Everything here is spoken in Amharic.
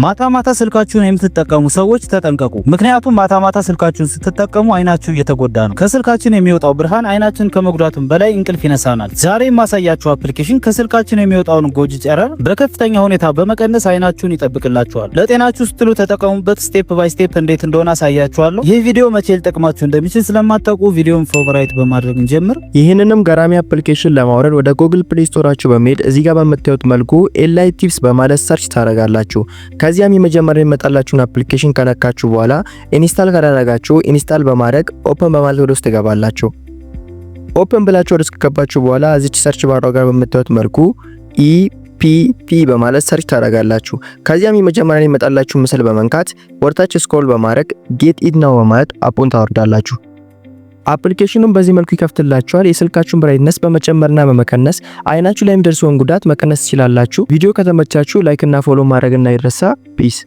ማታ ማታ ስልካችሁን የምትጠቀሙ ሰዎች ተጠንቀቁ። ምክንያቱም ማታ ማታ ስልካችሁን ስትጠቀሙ አይናችሁ እየተጎዳ ነው። ከስልካችን የሚወጣው ብርሃን አይናችን ከመጉዳቱም በላይ እንቅልፍ ይነሳናል። ዛሬ የማሳያችሁ application ከስልካችን የሚወጣውን ጎጂ ጨረር በከፍተኛ ሁኔታ በመቀነስ አይናችሁን ይጠብቅላችኋል። ለጤናችሁ ስትሉ ተጠቀሙበት። Step by step እንዴት እንደሆነ አሳያችኋለሁ። ይህ ቪዲዮ መቼ ሊጠቅማችሁ እንደሚችል ስለማታውቁ ቪዲዮን favorite በማድረግ እንጀምር። ይህንንም ገራሚ application ለማውረድ ወደ Google Play Store ኣችሁ በመሄድ እዚህ ጋር በምታዩት መልኩ ኤላይ Tips በማለት search ታደርጋላችሁ። ከዚያም የመጀመሪያ የሚመጣላችሁን application ከነካችሁ በኋላ install ካላደረጋችሁ install በማድረግ open በማለት ወደ ውስጥ ትገባላችሁ። Open ብላችሁ ወደ ውስጥ ከገባችሁ በኋላ እዚች search bar ዋ ጋር በምታዩት መልኩ EPP በማለት search ታደርጋላችሁ። ከዚያም የመጀመሪያ የሚመጣላችሁ ምስል በመንካት ወደታች scroll በማድረግ get it now በማለት app ኡን ታወርዳላችሁ። Application ኑን በዚህ መልኩ ይከፍትላችኋል። የስልካችሁን brightness በመጨመርና በመቀነስ አይናችሁ ላይ የሚደርሰውን ጉዳት መቀነስ ትችላላችሁ። ቪዲዮ ከተመቻችሁ like እና follow ማድረግ እንዳይረሳ። Peace.